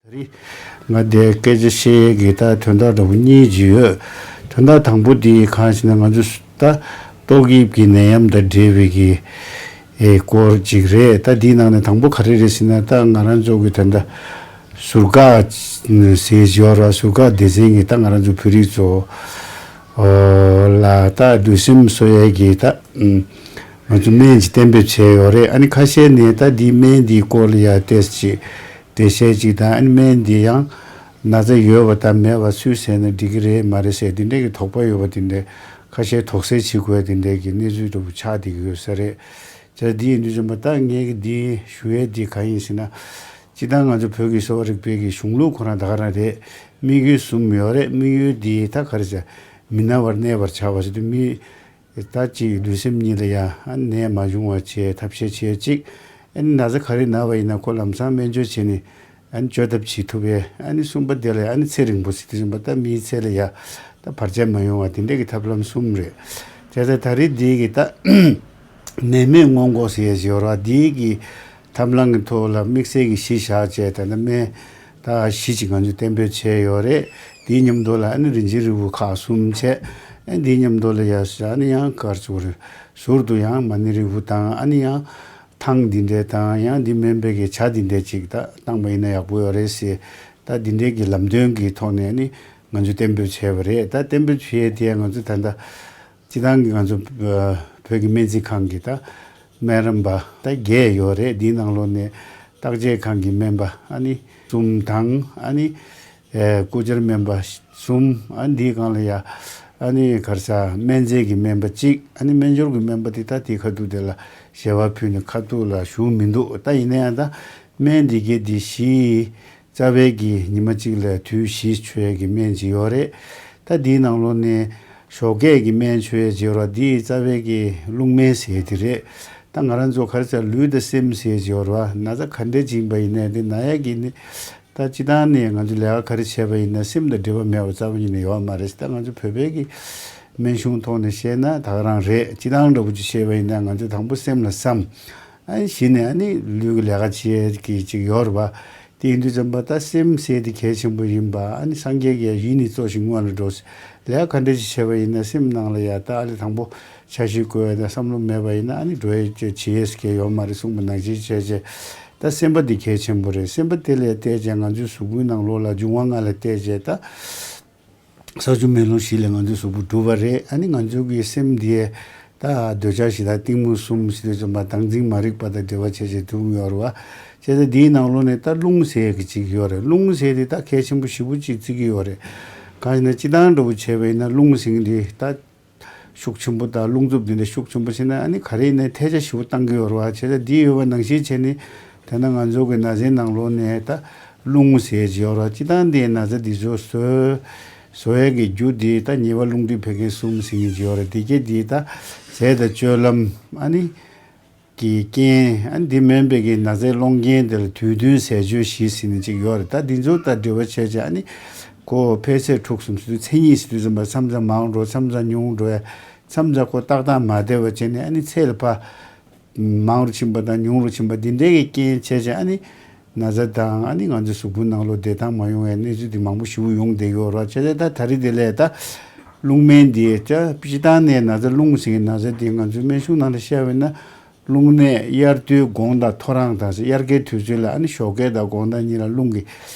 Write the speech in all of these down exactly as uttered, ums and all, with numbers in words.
རེད། ང་དེ་སྐད་ཆ་བཤད་ཡས་ཀྱི་ད་དོན་དག་འདྲ་པོ་གཉིས་ཅིག་ཡོད། དོན་དག་དང་པོ་དེ་གང་ཞེ་ན། ང་ཚོ་ད་ཏོག་དབྱིབས་ཀྱི་ནད་ཡམས་དང་འབྲེལ་བའི་གི་ཨེ་སྐོར་ཅིག་རེད། ད་དེའི་ནང་ནས་དང་པོ་ག་རེ་རེད་ཟེར་ན། ད་ང་རང་ཚོ་གི་ད་ད་ཟུར་བཀག་ཟེར་ཡོད་ར། ཟུར་བཀག་སྡེ་ཚན་གྱི་ད་ང་རང་ཚོ་བོད་རིགས་ཚོ་ལ་ད་ལུས་སེམས་གསོ་ཡས་ཀྱི་ད་ང་ཚོ་སྨན་ཅིག་གཏན་འབེབས་བྱས་ཡོད་རེད། ཨ་ནི་ཁ་ཤས་ནས་ད་འདི་སྨན་འདིའི་སྐོར་ལ་ཡ་ཏོག་ཙམ་འགྲེལ་བཤད་ཅིག་དང་། ཨ་ནི་སྨན་འདི་ཡང་ན་ཚ་ཡོད་པ་དང་མེད་པ་སུས་ཟས་ན་འགྲིག་གི་རེད་མ་རེད་ཟེར་དེ་འདྲས་ཀྱི་དོགས་པ་ཡོད་པ་དེ་འདྲས། ཁ་ཤས་དོགས་སེལ་བྱེད་དགོས་དེ་འདྲས་ཀྱི་གནས་ཚུལ་འདྲ་པོ་ཆགས་བསྡད་ཀྱི་ཡོད་ས་རེད། བྱས་ཙང་འདི་ཡིན་དུས་ཙམ་པ་ད་ངས་ཀྱི་འདི་ཞུ་ཡས་འདི་གང་ཡིན་ཟེར་ན། སྤྱིར་བཏང་ང་ཚོ་བོད་ཀྱི་གསོ་བ་རིག་པའི་གི་གཞུང་ལུགས་ཁོ་རང་ད་ག་རང་རེད། དམིགས་ཡུལ་གསུམ་ཡོད་རེད། དམིགས་ཡུལ་འདི་ད་ག་རེ་ཟེར། མི་ན་བར་གནས་པར་བྱ་བ་ཟེར་དུས་མི་ད་ཅིག་ལུས་སེམས་གཉིས་ལ་ཡ་ཨ་ནད་མ་བྱུང་བ་བྱེད་ཐབས་ཤེས་བྱེད་ཅིག་ཨ་ནི་ན་ཚ་ག་རེ་ན་བ་ཡིན་ན་ཁོ་ལམ་སང་སྨན་བཅོས་བྱས་ནས་ཨ་ནི་བཅོས་ཐབས་བྱེད་ཐུབ་པས། ཨ་ནི་གསུམ་པ་དེ་ལ་ཡ་ཨ་ནི་ཚེ་རིང་པོ་ཟེར་དུས་ཙམ་པ་ད་མིའི་ཚེ་ལ་ཡ་ད་བར་ཆད་མ་ཡོང་བ་དེ་འདྲས་ཀྱི་ཐབས་ལམ་གསུམ་རེད། བྱས་ཙང་ད་རེས་འདི་གི་ད་ནད་མེད་སྔོན་འགོག་ཟེར་ཡས་ཡོད་རེད་བ། འདི་གི་ཐབས་ལམ་གྱི་ཐོག་ལ་དམིགས་བསལ་གྱི་གཞི་བཞག་བྱས་ད་ལྟ་སྨན་ད་བཞི་ཅིག་ང་ཚོས་གཏན་འབེབས་བྱས་ཡོད་རེད། དེའི་མཉམ་དུ་ལ་ཨ་ནི་རིན་ཆེན་རིལ་བུ་ཁག་གསུམ་བྱས། ཨ་ནི་དེའི་མཉམ་དུ་ལ་ཡ་ཨ་ནི་ཡང་ག་རེ་ཟེར་དགོས་རེད། ཟུར་དུ་ཡང་མ་ཎི་རིལ་བུ་དང་། ཨ་ནི་ཡང་ཐང་འདི་འདྲས་དང་། ཡང་འདི་སྨན་པའི་གི་ཇ་འདི་འདྲས་ཅིག་ད་བཏང་པ་ཡིན་ན་ཡག་པོ་ཡོད་རེད་ཟེར། ད་འདི་འདྲས་ཀྱི་ལམ་སྟོན་གྱི་ཐོག་ནས་ཨ་ནི་ང་ཚོས་གཏན་འབེབས་བྱས་པ་རེད། ད་གཏན་འབེབས་བྱས་དེ་ང་ཚོ་ད་ལྟ་སྤྱིར་བཏང་གི་ང་ཚོ་ཨ་བོད་ཀྱི་སྨན་རྩིས་ཁང་གི་ད་སྨན་རམས་པ་ད་བརྒྱད་ཡོད་རེད། འདིའི་ནང་ལོགས་ནས་བརྟག་དཔྱད་ཁང་གི་སྨན་པ་ཨ་ནི་གསུམ་དང་། ཨ་ནི་ཨེ་སྐུ་བཅར་སྨན་པ་གསུམ། ཨ་ནི་འདིའི་སྒང་ལ་ཡ་ཨ་ནི་ག་རེ་ཟེར་སྨན་རྫས་ཀྱི་སྨན་པ་གཅིག་ཨ་ནི་སྨན་སྦྱོར་གྱི་སྨན་པ་དེ་ད་དེའི་ཁ་ཐུག་དེ་ལ་ཞལ་པར་ཕུལ་ནས་ཁ་ཐུག་ལ་ཞུ་མི་འདུག་ད་ཡིན་ན་ཡང་ད་སྨན་འདི་གས་འདི་བཞི་རྩ་བའི་གི་ཉི་མ་གཅིག་ལ་དུས་བཞི་མཆོད་ཡས་ཀྱི་སྨན་ཅིག་ཡོད་རེད། ད་འདིའི་ནང་ལོགས་ནས་ཞོགས་ཀས་ཀྱི་སྨན་མཆོད་ཡས་ཅིག་ཡོད་རེད། འདི་རྩ་བའི་གི་རླུང་སྨན་ཟེར་ཡས་དེ་རེད། ད་ང་རང་ཚོ་ག་རེ་ཟེར་ལུས་དང་སེམས་ཟེར་ཡས་ཅིག་ཡོད་རེད་བ། ན་ཚ་ག་འདྲས་ཅིག་ཡིན་པ་ཡིན་ནའི་དེ་ན་ཡས་ཀྱི་ནི་ད་སྤྱིར་བཏང་ནས་ང་ཚོ་ལས་ཀ་ག་རེ་བྱས་པ་ཡིན་ན་སེམས་དང་འབྲེལ་བ་མེད་པ་རྩ་བ་ཉིད་ནས་ཡོད་མ་རེད། ད་ང་ཚོ་བོད་པའི་གི་སྨན་གཞུང་ཐོག་ནས་བཤད་ན་ད་ག་རང་རེད། སྤྱིར་བཏང་འདྲ་པོ་ཅིག་བཤད་པ་ཡིན་ན་ང་ཚོ་དང་པོ་སེམས་ལ་བསམ། ཨ་ནི་གཞི་ནས་ཨ་ནི་ལུས་ཀྱི་ལས་ཀ་བྱེད་ཀྱི་ཅིག་ཡོད་རེད་པ། དེ་ཡིན་དུས་ཙམ་པ་ད་སེམས་ཟེར་དེ་གལ་ཆེན་པོ་ཡིན་པ། ཨ་ནི་སངས་རྒྱས་ཀྱིས་ཡིད་ནི་གཙོ་ཞིང་སྔོན་ལ་འགྲོ། ལས་ཀ་ག་འདྲ་ཅིག་བྱས་པ་ཡིན་ན་སེམས་ནང་ལ་ཡ་ད་ཨ་ལས་དང་པོ་འཆར་གཞི་བཀོད་ཡ་དང་བསམ་བློ་མེད་པ་ཡིན་ན་ཨ་ནི་འགྲོ་ཡ་ཅིག་བྱེད་ཡས་ཀྱི་ཡོད་མ་རེད་གསུངས་པ་ནང་བཞིན་བྱས་བྱས། ད་སེམས་པ་འདི་གལ་ཆེན་པོ་རེད། སེམས་པ་དེ་ལ་བལྟས་བྱས་ང་ཚོའི་གཟུགས་པོའི་ནང་ལོགས་ལ་འབྱུང་བ་ལྔ་ལ་བལྟས་བྱས་ད། ས་ཆུ་མེ་རླུང་བཞི་ལས་ང་ཚོའི་གཟུགས་པོ་གྲུབ་པ་རེད། ཨ་ནི་ང་ཚོའི་གི་སེམས་འདི་ད་འདོད་ཆགས་ཞེ་སྡང་གཏི་མུག་གསུམ་ཟེར་དུས་ཙམ་པ་བདག་འཛིན་མ་རིག་པ་དང་འབྲེལ་བ་བྱས་བྱས་གྲུབ་ཡོད་རེད་བ། བྱས་ཙང་འདིའི་ནང་ལོགས་ནས་ད་རླུང་ཟེར་གི་ཅིག་ཡོད་རེད། རླུང་ཟེར་དེ་ད་གལ་ཆེན་པོ་ཞེ་པོ་ཅིག་བརྩི་གི་ཡོད་རེད། གང་ཡིན་ན་སྤྱིར་བཏང་འདྲ་པོ་བྱས་པ་ཡིན་ན་རླུང་ཟེར་གི་འདི་ད་ཤུགས་ཆེན་པོ་དང་རླུང་འཚུབ་འདི་འདྲ་ཤུགས་ཆེན་པོ་བྱས་ན་ཨ་ནི་ག་རེ་ཡིན་ནའི་ཐལ་ཆ་ཞེ་པོ་བཏང་གི་ཡོད་རེད་བ། བྱས་ཙང་འདི་ཡོད་པ་ནང་བཞིན་བྱས་ནས་དེ་ན་ང་ཚོ་གི་ན་ཚའི་ནང་ལོགས་ནས་ད་རླུང་ཟེར་གྱི་ཡོད་རེད་བ། སྤྱིར་བཏང་འདི་ན་ཚ་འདི་ཚོ་བཟོ་བཟོ་ཡས་ཀྱི་རྒྱུ་འདི་ད་ཉེ་བ་རླུང་མཁྲིས་བད་ཀན་གསུམ་ཟེར་མཁན་ཅིག་ཡོད་རེད། འདི་གས་འདི་ད་ཟས་དང་སྤྱོད་ལམ་ཨ་ནི་གི་རྐྱེན། ཨ་ནི་འདི་མིན་པའི་གི་ན་ཚའི་སློང་རྐྱེན་དེ་ལ་དུས་མཐུན་ཟས་སྤྱོད་བཞི་ཟེར་ནས་ཅིག་ཡོད་རེད། ད་འདི་ཚོ་ད་འབྲེལ་བ་བྱས་བྱས་ཨ་ནི་ཁོ་འཕེལ་ཚད་འཁྲུག་གསུམ་ཟེར་དུས་མཚན་ཉིད་ཟེར་དུས་ཙམ་པ་མཚམས་མཚམས་མང་འགྲོ་མཚམས་མཚམས་ཉུང་འགྲོ་ཡ། མཚམས་མཚམས་ཁོ་ཏག་ཏག་མ་བསྡད་པ་བྱས་ནས་ཨ་ནི་ཚད་ལ་ཕར་མང་རུ་ཕྱིན་པ་དང་ཉུང་རུ་ཕྱིན་པ་འདི་འདྲའི་གི་རྐྱེན་བྱས་བྱས་ཨ་ནི་ན་ཚ་དང་ཨ་ནི་ང་ཚོའི་གཟུགས་པོའི་ནང་ལོགས་བདེ་ཐང་མ་ཡོང་བའི་གནས་ཚུལ་འདི་མང་པོ་ཞེ་པོ་ཡོང་བསྡད་ཡོད་རེད་བ། བྱས་ཙང་ད་ད་རེས་དེ་ལས་ད་རླུང་སྨན་འདི་ད་སྤྱིར་བཏང་ནས་ན་ཚ་རླུང་ཟེར་གི་ན་ཚ་འདི་ང་ཚོའི་སྨན་གཞུང་ནང་ལ་བཤད་པ་ཡིན་ན། རླུང་ནད་དབྱར་དུས་དགོང་དག་ཐོ་རངས་དང་། དབྱར་ཁའི་དུས་ཚོད་ལ་ཨ་ནི་ཞོགས་ཀས་དང་དགོང་དག་གཉིས་ལ་རླུང་གི་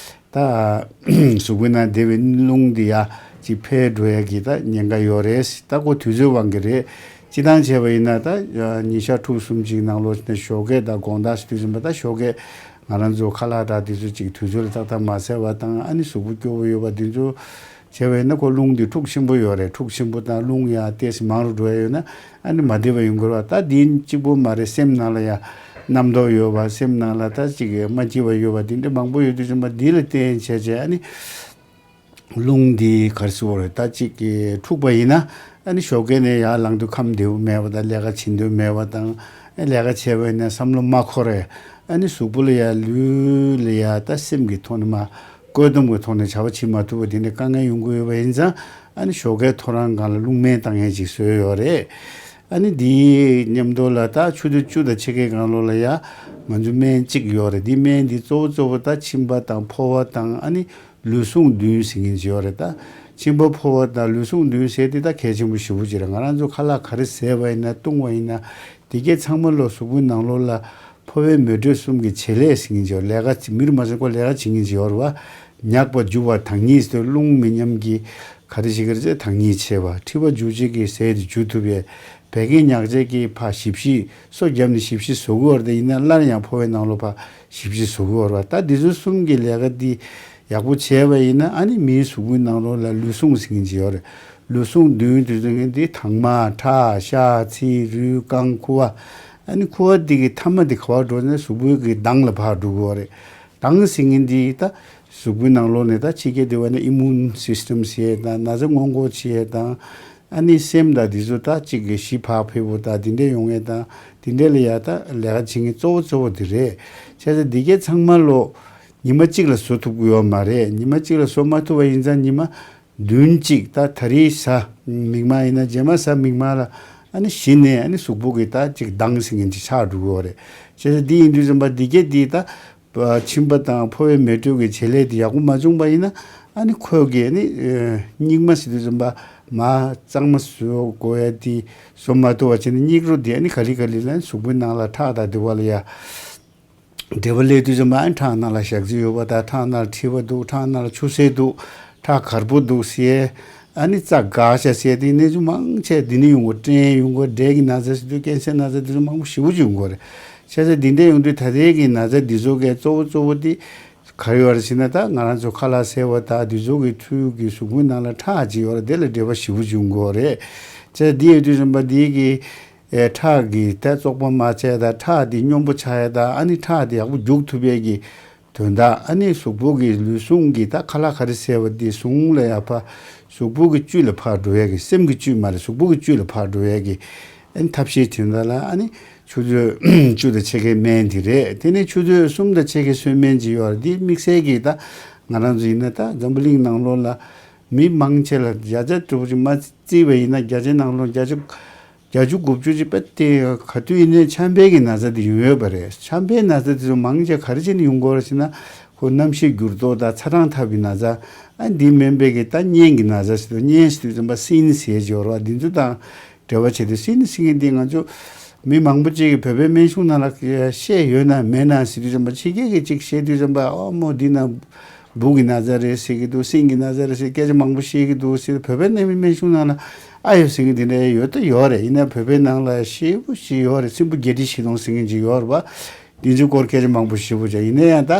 ད་གཟུགས་པོའི་ནང་བསྡད་པའི་རླུང་འདི་ཡ་ཅིག་འཕེལ་འགྲོ་ཡ་གི་ད་ཉེན་ཁ་ཡོད་རེད། ད་ཁོ་དུས་ཚོད་དབང་གིས་རེད། སྤྱིར་བཏང་བྱས་པ་ཡིན་ན་ད་ཉིན་ཞག་དྲུག་གསུམ་ཅིག་ནང་ལོགས་ནས་ཞོགས་ཀས་དང་དགོང་དག་ཟེར་དུས་ཙམ་པ་ད་ཞོགས་ཀས་ང་རང་ཚོ་ཁ་ལག་དང་དེ་ཚོ་ཅིག་དུས་ཚོད་ལ་ཏག་ཏག་མ་ཟས་པ་དང་ཨ་ནི་གཟུགས་པོ་སྐྱོ་བོ་ཡོད་པ་དེ་ཚོ། བྱས་པ་ཡིན་ན་ཁོ་རླུང་འདི་འཁྲུག་ཆེན་པོ་ཡོད་རེད། འཁྲུག་ཆེན་པོ་དང་རླུང་ཡང་ཏོག་ཙམ་མང་རུ་འགྲོ་ཡ་ཡོད་ན་ཨ་ནི་མ་བདེ་བ་ཡོང་གི་རེད་བ། ད་འདི་གཅིག་པོ་མ་རེད། སེམས་ནང་ལ་ཡང་རྣམ་རྟོག་ཡོད་པ། སེམས་ནང་ལ་ད་ཅིག་མ་སྐྱིད་པ་ཡོད་པ་འདི་འདྲ་མང་པོ་ཡོད་དུས་ཙམ་པ་འདི་ལ་བརྟེན་བྱས་བྱས་ཨ་ནི་རླུང་འདི་ག་རེ་ཟེར་དགོས་རེད། ད་ཅིག་འཁྲུག་པ་ཡིན་ན་ཨ་ནི་ཞོགས་ཀས་ནས་ཡར་ལངས་དུས་ཁམས་བདེ་པོ་མེད་པ་དང་། ལས་ཀ་བྱེད་འདོད་མེད་པ་དང་། ཨ་ལས་ཀ་བྱས་པ་ཡིན་ན་བསམ་བློ་མ་འཁོར་རེད། ཨ་ནི་གཟུགས་པོ་ལ་ཡང་ལུས་ལ་ཡང་ད་སེམས་ཀྱི་ཐོག་ནས་མ་བཀོད་འདོམས་ཀྱི་ཐོག་ནས་བྱ་བ་བྱེད་མ་ཐུབ་པ་དེ་འདྲ་དཀའ་ངལ་ཡོང་གི་ཡོད་པ་ཡིན་ཙང་། ཨ་ནི་ཞོགས་ཀའི་ཐོ་རངས་སྒང་ལ་རླུང་སྨན་བཏང་ཡས་ཅིག་བཟོས་ཡོད་རེད། ཨ་ནི་དེའི་མཉམ་དུ་ལ་ད་ཆུ་ཚོད་བཅུ་དང་ཕྱེད་ཀའི་སྒང་ལོགས་ལ་ཡ་ང་ཚོ་སྨན་གཅིག་ཡོད་རེད། དེ་སྨན་དེ་གཙོ་བོ་གཙོ་བོ་ད་མཆིན་པ་དང་ཕོ་བ་དང་ཨ་ནི་ལུས་ཟུངས་བདུན་ཟེར་མཁན་ཅིག་ཡོད་རེད། ད་མཆིན་པ་ཕོ་བ་དང་ལུས་ཟུངས་བདུན་ཟེར་དེ་ད་གལ་ཆེན་པོ་ཞེ་པོ་ཅིག་རེད། ང་རང་ཚོ་ཁ་ལག་ག་རེ་བཟས་པ་ཡིན་ན་བཏུང་བ་ཡིན་ན་དེ་གས་ཚང་མ་ལོ་གཟུགས་པོའི་ནང་ལོགས་ལ་ཕོ་བའི་མེ་དྲོད་གསུམ་གྱི་བྱེད་ལས་ཟེར་མཁན་ཅིག་ཡོད། ལས་ཀ་ཅིག་མི་རུ་མ་སོང་ཁོ་ལས་ཀ་བྱེད་མཁན་ཅིག་ཡོད་རེད་བ། མྱགས་པ་རྒྱུ་བ་དྭངས་སྙིགས་ཟེར་དུས་རླུང་མི་ཉམས་ཀྱི་ག་རེ་ཞིག་གི་རེད་ཟེར་དྭངས་སྙིགས་ཆེ་བ། མཁྲིས་པ་རྒྱུ་བྱེད་ཀྱི་ཟས་དེ་འཇུ་ཐུབ་ཡས། བད་ཀན་མྱགས་བྱེད་ཀྱི་ཕར་ཞིབ་བཤེར་སོ་བརྒྱབ་ནས་ཞིབ་བཤེར་བཟོ་གི་ཡོད་རེད། ཡིན་ན་སླར་ཡང་ཕོ་བའི་ནང་ལོགས་ཕར་ཞིབ་བཤེར་བཟོ་གི་ཡོད་རེད་བ། ད་འདི་ཚོ་གསུམ་གྱི་ལས་ཀ་འདི་ཡག་པོ་བྱས་པ་ཡིན་ན་ཨ་ནི་མིའི་གཟུགས་པོའི་ནང་ལོགས་ལ་ལུས་ཟུངས་ཟེར་མཁན་ཅིག་ཡོད་རེད། ལུས་ཟུངས་བདུན་དེ་ཚོ་ངན་དེ་དྭངས་མ་ཁྲག་ཤ་ཚིལ་རུས་རྐང་ཁུ་བ། ཨ་ནི་ཁུ་བ་འདི་གི་ཐ་མ་འདི་ག་པར་འགྲོ་ནས་གཟུགས་པོའི་གི་མདངས་ལ་ཕར་འགྲོ་གི་ཡོད་རེད། མདངས་ཟེར་མཁན་འདི་ད་གཟུགས་པོའི་ནང་ལོགས་ནས་ད་ཕྱི་རྒྱལ་དེ་བ་ནས་ཨི་མུན་སིས་ཊམ་ཟེར་ཡས་དང་ན་ཚ་སྔོན་འགོག་བྱེད་ཡས་དང་ཨ་ནི་སེམས་དང་འདི་ཚོ་ད་གཅིག་གི་ཞི་བག་ཕེབས་པོ་དང་འདི་འདྲས་ཡོང་ཡས་དང་འདི་འདྲས་ལ་ཡ་ད་ལས་ཀ་བྱེད་མཁན་གཙོ་བོ་གཙོ་བོ་འདི་རེད། བྱས་ཙང་འདི་གས་ཚང་མ་ལོ་ཉི་མ་གཅིག་ལ་བཟོ་ཐུབ་ཀྱི་ཡོད་མ་རེད། ཉི་མ་གཅིག་ལ་བཟོ་མ་ཐུབ་པ་ཡིན་ཙང་ཉི་མ་བདུན་གཅིག་ད་ད་རེས་གཟའ་མིག་དམར་ཡིན་ན་རྗེས་མ་གཟའ་མིག་དམར་ལ་ཨ་ནི་གཞི་ནས་ཨ་ནི་གཟུགས་པོ་གི་ད་གཅིག་མདངས་ཟེར་མཁན་གཅིག་ཆགས་འགྲོ་གི་ཡོད་རེད། བྱས་ཙང་འདི་ཡིན་དུས་ཙམ་པ་འདི་གས་འདི་ད་མཆིན་པ་དང་ཕོ་བའི་མེ་དྲོད་ཀྱི་བྱེད་ལས་དེ་ཡག་པོ་མ་བྱུང་པ་ཡིན་ན་ཨ་ནི་ཁོས་ཀྱི་ཨ་ནི་སྙིགས་མ་ཟེར་དུས་ཙམ་པ་མ་གཙང་མ་བཟོ་དགོས་ཡ་དེ་བཟོ་མ་ཐུབ་པ་བྱས་ནས་སྙིགས་རོ་དེ་ཨ་ནི་ག་ལེ་ག་ལེ་ལ་གཟུགས་པོའི་ནང་ལ་ཁྲག་དང་དེ་བ་ལ་ཡ་འབྲེལ་བ་སླེབས་དུས་ཙམ་པ་ཨ་ནི་ཁྲག་ནང་ལ་ཞག་ཚི་ཡོད་པ་དང་ཁྲག་ནང་ལ་མཁྲིས་པ་འདུག་ཁྲག་ནང་ལ་ཆུ་སེར་འདུག་ཁྲག་གར་པོ་འདུག་ཟེར། ཨ་ནི་རྩ་འགག་ཤག་ཟེར་དེ་གནས་ཚུལ་མང་ཆེ་འདི་ནས་ཡོང་གི་སྐྲན་ཡོང་གི་འབྲས་ཀྱི་ན་ཚ་ཟེར་དུས་ཀན་སར་ན་ཚ་འདི་ཚོ་མང་པོ་ཞེ་པོ་ཅིག་ཡོང་གི་རེད། བྱས་ཙང་འདི་འདྲས་ཡོང་དུས་ད་ལྟའི་གི་ན་ཚ་འདི་ཚོ་གའི་གཙོ་བོ་གཙོ་བོ་དེ་ག་རེ་ཡོད་རེད་ཟེར་ན་ད་ང་རང་ཚོ་ཁ་ལག་ཟས་པ་དང་འདི་ཚོ་གི་འཕྲུལ་གྱི་གཟུགས་པོའི་ནང་ལ་ཁྲག་ཅིག་ཡོད་རེད། དེ་ལ་འབྲེལ་བ་ཞེ་པོ་ཅིག་ཡོང་གི་རེད། བྱས་ཙང་འདི་ཡོད་དུས་ཙམ་པ་འདི་གི་ཨེ་ཁྲག་གི་ད་བཙོག་པ་མ་ཆགས་ཡ་དང་ཁྲག་འདི་སྙོམས་པོ་ཆགས་ཡ་དང་ཨ་ནི་ཁྲག་འདི་ཡག་པོ་རྒྱུག་ཐུབ་ཡས་ཀྱི་དོན་དག་ཨ་ནི་གཟུགས་པོ་གི་ལུས་ཟུངས་ཀྱི་ད་ཁ་ལག་ག་རེ་ཟས་པ་འདི་ཟུངས་ལ་ཡ་ཕ་གཟུགས་པོ་གི་བཅུད་ལ་ཕར་འགྲོ་ཡས་ཀྱི་སེམས་ཀྱི་བཅུད་མ་རེད། གཟུགས་པོ་གི་བཅུད་ལ་ཕར་འགྲོ་ཡས་ཀྱི་ཨ་ནི་ཐབས་ཤེས་དོན་དག་ལ་ཨ་ནི་ཆུ་ཚོད་བཅུ་དང་ཕྱེད་ཀའི་སྨན་འདི་རེད། དེ་ནས་ཆུ་ཚོད་གསུམ་དང་ཕྱེད་ཀའི་གསོལ་སྨན་ཅིག་ཡོད་རེད། འདི་དམིགས་བསལ་གྱི་ད་ང་རང་ཚོ་ཡིན་ན་ད་འཛམ་བུ་གླིང་ནང་ལོགས་ལ་མི་མང་ཆེ་ལ་བརྒྱ་ཆ་དྲུག་ཅུ་མ་བརྩིས་པ་ཡིན་ན་བརྒྱ་ཆའི་ནང་ལོགས་བརྒྱ་ཆ་བརྒྱད་ཅུ་དགུ་བཅུ་ཅིག་པ་དེ་ག་དུས་ཡིན་ནའི་ཆམ་པའི་གི་ན་ཚ་དེ་ཡོང་ཡོད་པ་རེད། ཆམ་པའི་ན་ཚ་དེ་ཚོ་མང་ཆེ་ག་རེ་བྱས་ནས་ཡོང་གི་ཡོད་རེད་ཟེར་ན་ཁོ་གནམ་གཤིས་འགྱུར་ལྡོག་དང་ཚ་གྲང་འཐབ་པའི་ན་ཚ་ཨ་འདི་མིན་པའི་གི་ད་གཉན་གི་ན་ཚ་ཟེར་དུས་གཉན་ཟེར་དུས་ཙམ་པ་སིན་ཟེར་གྱི་ཡོད་རེད་བ། འདི་ཚོ་དང་འབྲེལ་བ་བྱས་ཏེ་སིན་ཟེར་མཁན་འདི་ང་ཚོ་མི་མང་པོ་ཅིག་གིས་བོད་པའི་སྨན་གཞུང་ནང་ལ་བཤད་ཡོད་ན་མེད་ན་ཟེར་དུས་ཙམ་པ་ཕྱི་རྒྱལ་གི་ཅིག་བཤད་དུས་ཙམ་པ་ཨོ་མོ་འདི་ན་འབུ་གི་ན་ཚ་རེད་ཟེར་གི་འདུག་སིན་གི་ན་ཚ་རེད་ཟེར་སྐད་ཆ་མང་པོ་བཤད་གི་འདུག་ཟེར། བོད་པའི་གནའ་མི་སྨན་གཞུང་ནང་ལ་ཨ་ཡོད་ཟེར་གི་འདི་འདྲ་ཡོད་ད་ཡོད་རེད། ཡིན་ན་བོད་པའི་ནང་ལ་ཞེ་པོ་ཞིག་ཡོད་རེད། སྲིན་འབུ་བརྒྱད་ཁྲི་བཞི་སྟོང་ཟེར་མཁན་ཅིག་ཡོད་རེད་པ། འདི་ཚོའི་སྐོར་སྐད་ཆ་མང་པོ་ཞེ་པོ་བྱས། ཡིན་ན་ཡང་ད་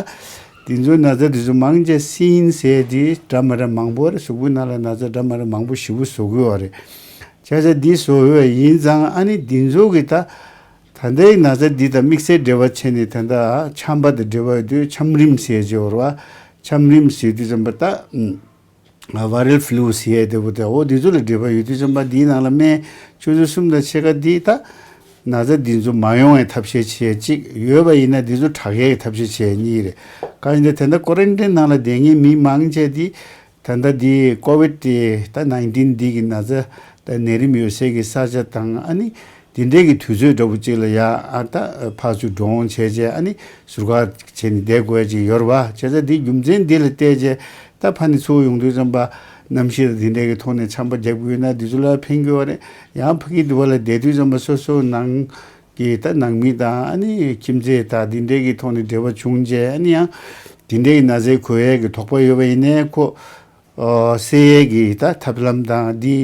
འདི་ཚོའི་ན་ཚ་འདི་ཚོ་མང་ཆེ་སིན་ཟེར་འདི་འདྲ་མི་འདྲ་མང་པོ་རེད། གཟུགས་པོའི་ནང་ལ་ན་ཚ་འདྲ་མི་འདྲ་མང་པོ་ཞེ་པོ་བཟོ་གི་ཡོད་རེད། བྱས་ཙང་འདི་བཟོ་ཡོད་ཡིན་ཙང་ཨ་ནི་འདི་ཚོ་གི་ད་ད་ལྟའི་ན་ཚ་འདི་དང་དམིགས་བསལ་འབྲེལ་བ་བྱས་ནས་ད་ལྟ་ཆམ་པ་དང་འབྲེལ་བ་ཡོད་དུས་ཆམ་རིམས་ཟེར་གྱི་ཡོད་རེད་བ། ཆམ་རིམས་ཟེར་དུས་ཙམ་པ་ད་ཨ་ཝའི་རལ་ཕུ་ལུ་ཟེར་ཡས་དེ་བོ་དེ་འོ་འདི་ཚོ་ལ་འབྲེལ་བ་ཡོད་དུས་ཙམ་པ་འདིའི་ནང་ལ་སྨན་ཆུ་ཚོད་གསུམ་དང་ཕྱེད་ཀ་འདི་ད་ན་ཚ་འདི་ཚོ་མ་ཡོང་བའི་ཐབས་ཤེས་བྱེད་གཅིག་ཡོད་པ་ཡིན་ན་འདི་ཚོ་དྲག་ཡས་ཀྱི་ཐབས་ཤེས་བྱེད་གཉིས་རེད། གང་ཡིན་ད་དེ་འདྲ་ཀོ་རན་ཊིན་ནང་ལ་བསྡད་མཁན་མི་མང་ཆེ་འདི་ད་ལྟ་འདི་ཀོ་ཝིད་དེ་ད་ནའིན་ཊིན་འདི་གི་ན་ཚ་ད་ནད་རིམས་ཡོད་སའི་གི་ས་ཆ་དང་ཨ་ནི་འདི་འདྲའི་གི་དུས་ཚོད་འདྲ་བོ་ཅིག་ལ་ཡ་ཨ་ད་ཕར་ཚུར་འགྲོ་འོང་བྱས་བྱས་ཨ་ནི་ཟུར་བཀག་བྱས་ནས་བསྡད་དགོས་ཡ་ཅིག་ཡོད་རེད་བ། བྱས་ཙང་འདི་རྒྱུ་མཚན་འདི་ལ་བལྟས་བྱས་ད་ཕ་ནས་ཚུར་ཡོང་དུས་ཙམ་པ་གནམ་གཤིས་དང་འདི་འདྲའི་གི་ཐོག་ནས་ཆམ་པ་རྒྱག་གི་ཡོད་ན་འདི་ཚོ་ལ་ཕན་གྱི་ཡོད་རེད། ཡང་ཕ་གི་འདི་བ་ལ་བསྡད་དུས་ཙམ་པ་སོ་སོ་ནང་གི་ད་ནང་མི་དང་ཨ་ནི་ཁྱིམ་མཚེས་དང་འདི་འདྲའི་གི་ཐོག་ནས་འབྲེལ་བ་བྱུང་རྗེས་ཨ་ནི་ཡང་འདི་འདྲའི་གི་ན་ཚའི་འགོས་ཡས་ཀྱི་དོགས་པ་ཡོད་པ་ཡིན་ནའི་ཁོ་ཨོ་སེལ་ཡས་ཀྱི་ད་ཐབས་ལམ་དང་འདི་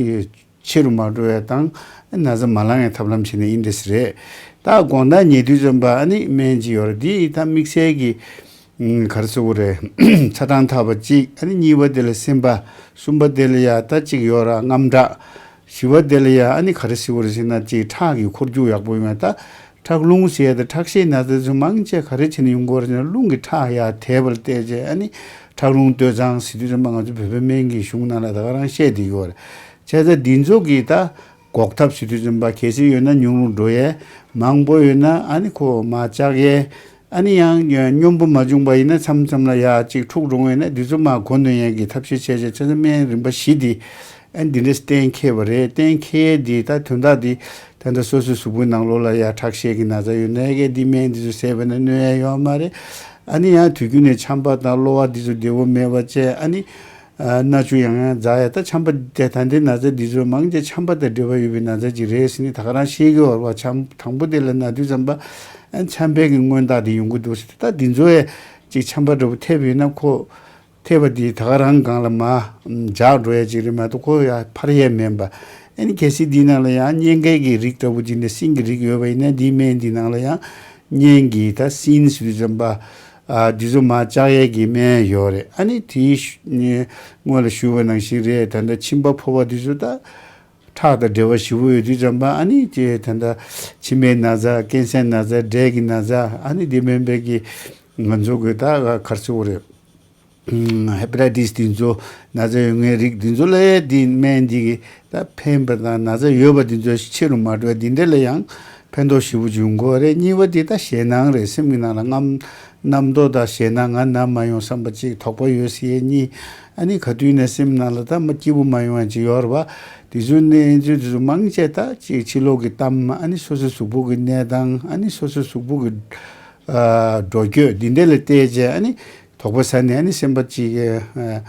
ཆེ་རུ་མ་འགྲོ་བའི་དང་ན་ཚ་མ་ལངས་ཡས་ཐབས་ལམ་བྱས་ནས་ཡིན་འདྲ་ཟེར་རེད། ད་དགོང་དག་ཉལ་དུས་ཙམ་པ་ཨ་ནི་སྨན་ཅིག་ཡོད་རེད། འདི་ད་དམིགས་བསལ་གྱི་ཨུམ་ག་རེ་ཟེར་དགོས་རེད། ཚ་གྲང་འཐབ་པ་གཅིག་ཨ་ནི་གཉིས་པ་དེ་ལ་སེམས་པ། གསུམ་པ་དེ་ལ་ཡ་ད་གཅིག་ཡོད་ར་རྔམ་དྲག་བཞི་པ་དེ་ལ་ཡ་ཨ་ནི་ག་རེ་ཟེར་དགོས་རེད་ཟེར་ན་གཅིག་ཁྲག་གི་འཁོར་རྒྱུག་ཡག་པོ་ཡོང་ཡ། ད་ཁྲག་རླུང་ཟེར་ཡ་ད་ཁྲག་ཤེད་ན་ཚ་ཚོ་མང་ཆེ་ག་རེ་བྱས་ནས་ཡོང་གི་ཡོད་རེད་ཟེར་ན་རླུང་གི་ཁྲག་ཡར་དེད་པ་ལ་བལྟས་རྗེས་ཨ་ནི་ཁྲག་རླུང་སྟོད་འཚངས་ཟེར་དུས་ཙམ་པ་ང་ཚོ་བོད་པའི་སྨན་གྱི་གཞུང་ནང་ལ་ད་ག་རང་བཤད་བསྡད་ཡོད་རེད། བྱས་ཙང་འདི་ཚོ་གི་ད་འགོག་ཐབས་ཟེར་དུས་ཙམ་པ་གལ་སྲིད་ཡོད་ན་ཉུང་རུ་འགྲོ་ཡས། མང་པོ་ཡོད་ན་ཨ་ནི་ཁོ་མར་བཅག་ཡས། ཨ་ནི་ཡང་སྙོམས་པོ་མ་བྱུང་པ་ཡིན་ན་མཚམས་མཚམས་ལ་ཡ་གཅིག་འཁྲུག་འགྲོ་ཡོད་ན་འདི་ཚོ་མར་མགོ་གནོན་ཡས་ཀྱི་ཐབས་ཤེས་བྱས་བྱས་བྱས་ཙང་སྨན་རིམ་པ་བཞི་འདི་ ཨ་འདི་འདྲས་གཏན་འཁེལ་བ་རེད། གཏན་འཁེལ་འདི་ད་དོན་དག་འདི་ད་ལྟ་སོ་སོའི་གཟུགས་པོའི་ནང་ལོགས་ལ་ཡ་ཁྲག་ཤེད་ཀྱི་ན་ཚ་ཡོད་ན་ཡ་གི་འདི་སྨན་འདི་ཚོ་བཟས་པ་ན་གནོད་ཡ་ཡོད་མ་རེད། ཨ་ནི་ཡང་དུས་རྒྱུན་ནས་ཆམ་པ་དང་གློ་བ་འདི་ཚོ་བདེ་བོ་མེད་པ་བྱས། ཨ་ནི་ཨ་སྣ་ཆུ་ཡང་ཡང་འཛག་ཡ། ད་ཆམ་པ་དེ་ད་ལྟའི་ན་ཚ་འདི་ཚོ་མང་ཆེ་ཆམ་པ་དང་འབྲེལ་བ་ཡོད་པའི་ན་ཚ་ཅིག་རེད་ཟེར་ནི་ད་ག་རང་ཤེས་ཀྱི་ཡོད་རེད་བ། ཆམ་དང་པོ་དེ་ལ་ན་དུས་ཙམ་པ་ཨ་ཆམ་པའི་གི་སྔོན་རྟགས་དེ་ཡོང་གི་འདུག་ཟེར། ད་འདི་ཚོ་ཡ་ཅིག་ཆམ་པ་འདྲ་པོ་ཐེབས་ཡོད་ན་ཁོ་ཐེབས་པ་དེ་ད་ག་རང་སྒང་ལ་མར་འཇགས་འགྲོ་ཡ་ཅིག་རེད་མ་གཏོགས་ཁོ་ཡ་འཕར་ཡ་མིན་པ། ཨ་ནི་གལ་སྲིད་འདིའི་ནང་ལ་ཡང་གཉན་ཁའི་གི་རིགས་འདྲ་པོ་ཅིག་ནས་སྲིན་གྱི་རིགས་ཡོད་པ་ཡིན་ན་འདིའི་སྨན་འདིའི་ནང་ལ་ཡང་གཉན་གྱི་ད་སྲིན་ཟེར་དུས་ཙམ་པ་ཨ་འདི་ཚོ་མར་བཅག་ཡས་ཀྱི་སྨན་ཡོད་རེད། ཨ་ནི་དེའི་ཤུ་སྔོན་ལ་ཞུས་པ་ནང་བཞིན་རེད། ད་ལྟ་མཆིན་པ་ཕོ་བ་འདི་ཚོ་ད་ཁྲག་དང་འབྲེལ་བ་ཞེ་པོ་ཡོད་དུས་ཙམ་པ་ཨ་ནི་ཅེ་ད་ལྟ་མཆིན་པའི་ན་ཚ། ཀན་སར་ན་ཚ། འབྲས་ཀྱི་ན་ཚ། ཨ་ནི་དེ་མིན་པའི་གི་ང་ཚོ་གི་ད་ག་རེ་ཟེར་དགོས་རེད། ཧེ་པ་ཊའི་ཊི་སི་འདི་ཚོ་ན་ཚ་ཡོད་མཁན་རིགས་འདི་ཚོ་ལ་འདི་སྨན་འདི་གིས་ད་ཕན་པ་དང་ན་ཚ་ཡོད་པ་འདི་ཚོ་ཕྱི་རུ་མ་འགྲོ་བ་འདི་འདྲ་ལ་ཡང་ཕན་ཐོགས་ཞེ་པོ་ཅིག་ཡོང་གི་ཡོད་རེད། གཉིས་པ་འདི་ད་ཞེད་སྣང་རེད། སེམས་ཀྱི་ནང་ལ་རྔམ་རྣམ་རྟོག་དང་ཞེད་སྣང་། ང་ན་མ་ཡོང་བསམ་པ་གཅིག་དོགས་པ་ཡོད་ཟེར་ཡས་གཉིས། ཨ་ནི་ག་དུས་ནས་སེམས་ནང་ལ་ད་མ་སྐྱིད་པོ་མ་ཡོང་བ་ཅིག་ཡོད་རེད་བ། དེ་ཚོའི་གནས་ཚུལ་དེ་ཚོ་མང་ཆེ་ད་ཅིག་ཕྱི་ལོགས་ཀྱི་གཏམ། ཨ་ནི་སོ་སོའི་གཟུགས་པོ་གི་གནས་སྟངས། ཨ་ནི་སོ་སོའི་གཟུགས་པོ་གི་ཨ་འགྲོ་སྐྱོད་འདི་འདྲ་ལ་བལྟས་བྱས་ཨ་ནི་དོགས་པ་ཟ་ནས་ཨ་ནི་སེམས་པ་གཅིག་ཨ་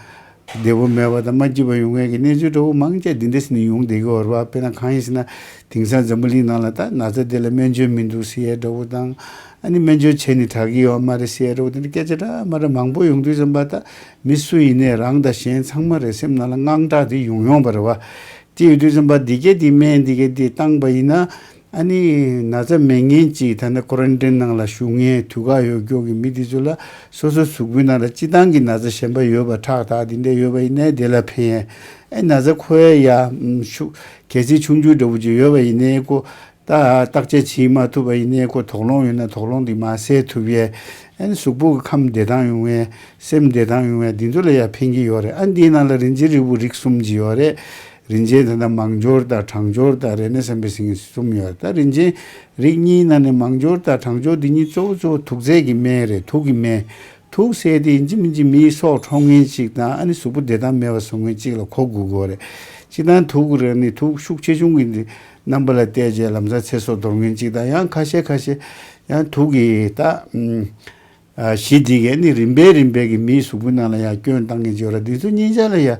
བདེ་པོ་མེད་པ་དང་མ་སྐྱིད་པ་ཡོང་མཁན་གྱི་གནས་ཚུལ་འདྲ་པོ་མང་ཆེ་འདི་འདྲ་ཟེར་ནས་ཡོང་བསྡད་ཀྱི་ཡོད་རེད་བ། དཔེར་ན་གང་ཡིན་ཟེར་ན་དེང་སང་འཛམ་བུ་གླིང་ནང་ལ་ད་ན་ཚ་དེ་ལ་སྨན་བཅོས་མི་འདུག་ཟེར་ཡས་འདྲ་པོ་དང་། ཨ་ནི་སྨན་བཅོས་བྱས་ནས་དྲག་གི་ཡོད་མ་རེད་ཟེར་ཡས་འདྲ་པོ་དེ་འདྲ་སྐད་ཆ་འདྲ་མ་འདྲ་མང་པོ་ཡོང་དུས་ཙམ་པ་ད་མི་སུ་ཡིན་ནའི་རང་དང་གཞན་ཚང་མ་རེད་སེམས་ནང་ལ་དངངས་སྐྲག་དེ་ཡོང་ཡོང་བ་རེད་བ། དེ་ཡོད་དུས་ཙམ་པ་འདི་གས་དེ་སྨན་འདི་གས་དེ་བཏང་པ་ཡིན་ན། ཨ་ནི་ན་ཚ་མེད་མཁན་ཅིག་ད་ནི་ཀོ་རན་ཊིན་ནང་ལ་བཞུགས་མཁན་དུས་བཀག་ཡོད་མཁན་གྱི་མི་དེ་ཚོ་ལ་སོ་སོའི་གཟུགས་པོའི་ནང་ལ་སྤྱི་བཏང་གི་ན་ཚ་གཞན་པ་ཡོད་པ་ཁྲག་དང་དེ་འདྲ་ཡོད་པ་ཡིན་ནའི་དེ་ལ་ཕན་ཡས། ཨེ་ན་ཚ་ཁོ་ཡ་ཡ་ཤུ་གལ་སྲིད་ཆུང་ཆུང་འདྲ་པོ་ཅིག་ཡོད་པ་ཡིན་ནའི་ཁོ་ད་བརྟག་དཔྱད་བྱེད་མ་ཐུབ་པ་ཡིན་ནའི་ཁོ་དོགས་སློང་ཡོད་ན་དོགས་སློང་དེ་མར་སེལ་ཐུབ་ཡས། ཨ་ནི་གཟུགས་པོ་གི་ཁམས་བདེ་ཐང་ཡོང་བས། སེམས་བདེ་ཐང་ཡོང་བས་འདི་ཚོ་ལ་ཡང་ཕན་གྱི་ཡོད་རེད། ཨ་འདིའི་ནང་ལ་རིན་ཆེན་རིལ་བུ་རིགས་གསུམ་ཅིག་ཡོད་རེད། རིན་ཆེན་ད་ལྟ་མང་སྦྱོར་དང་གྲང་སྦྱོར་དང་རེ་ན་སམ་བྷེ་ཟེར་མཁན་གསུམ་ཡོད་རེད། ད་རིན་ཆེན་རིགས་གཉིས་ནང་ནས་མང་སྦྱོར་དང་གྲང་སྦྱོར་འདི་གཉིས་གཙོ་བོ་གཙོ་བོ་དུག་རྫས་ཀྱི་སྨན་རེད། དུག་གི་སྨན། དུག་ཟེར་དེ་ཡིན་གཅིག་མིན་གཅིག་མིའི་སྲོག་འཕྲོག་མཁན་གཅིག་དང་ཨ་ནི་གཟུགས་པོ་བདེ་ཐང་མེད་པ་བཟོ་མཁན་གཅིག་ལ་གོ་དགོས་ཀྱི་ཡོད་རེད། སྤྱིར་བཏང་དུག་རེད་ནི་དུག་ཤུགས་ཆེ་ཆུང་གི་རྣམ་པ་ལ་བལྟས་རྗེས་ལམ་སང་ཚེ་སྲོག་དོར་མཁན་གཅིག་དང་ཡང་ཁ་ཤས་ཁ་ཤས་ཡང་དུག་གི་ད་ཨ་གཞི་འདི་གས་ནི་རིམ་པས་རིམ་པས་ཀྱི་མིའི་གཟུགས་པོའི་ནང་ལ་ཡང་སྐྱོན་བཏང་མཁན་ཅིག་ཡོད་རེད། འདི་ཚོ་གཉིས་ཆ་ལ་ཡང་